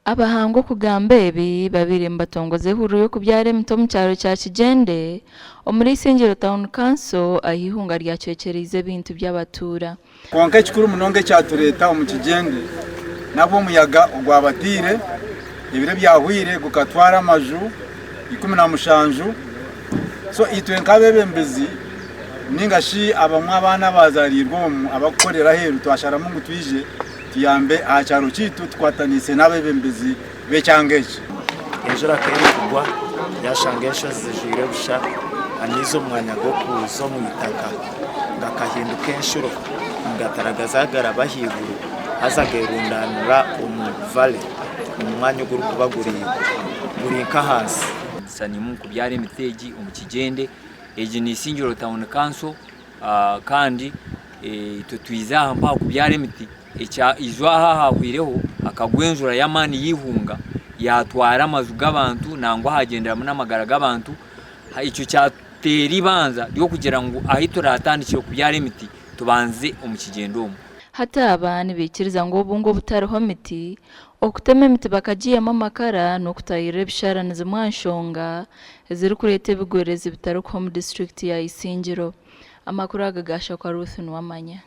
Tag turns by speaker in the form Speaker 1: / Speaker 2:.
Speaker 1: Abahangu okugamba ebi babaire nibatongoza ehururu y'okubyara emiti omu kyaro kya Kigyende omuri Isingiro Town Council ahu eihunga ryacwekyereize ebintu by'abatuura.
Speaker 2: Kwonka ekikuru munonga ekyatureeta omu Kigyende n'ahabw'omuyaga ogwabataire ebiro ebyahweire gukatwara amaju 17 so itwe nk'abeebembezi ninga shi abamwe abaana abazaariirwe omu abarikukorera aheeru twasharamu ngu twije Tuyambe aha kyaro kyaitu tukwataniise n'abeebembezi b'ekyanga eki.
Speaker 3: Enjura ku erikugwa yashanga enshozi zijwire busha, amaizi omu mwanya gw'okuza omu itaka gakahinduka enshuro nigataragaza garaba ahaiguru haza gerundanira omu valley omu mwanya ogurikuba guri nk'ahansi.
Speaker 4: Nimu kubyara emiti egi omu Kigyende, egi ni Isingiro Town Council Kandi itwe twiza aha mpaha kubyara emiti, ijo aha ahahwireho hakagwa enjura y'amaani y'eihunga yaatwara amaju g'abantu nangwa haagyenderamu n'amagara g'abantu. Ekyo kyateera eibanja ry'okugira ngu ahu turaatandikire kubyara emiti tubanze omu kigyenda omu.
Speaker 1: Hati aba nibaikiriza ngu obungo obutariho miti, okutema emiti bakagiihamu amakara n'okutahirira ebishara ni zimwe aha nshonga ezirikureeta ebigwererezi bitarikuhwa omu disiturikiti ya Isingiro. Amakuru aga gaashakwa Ruth Nuwamanya.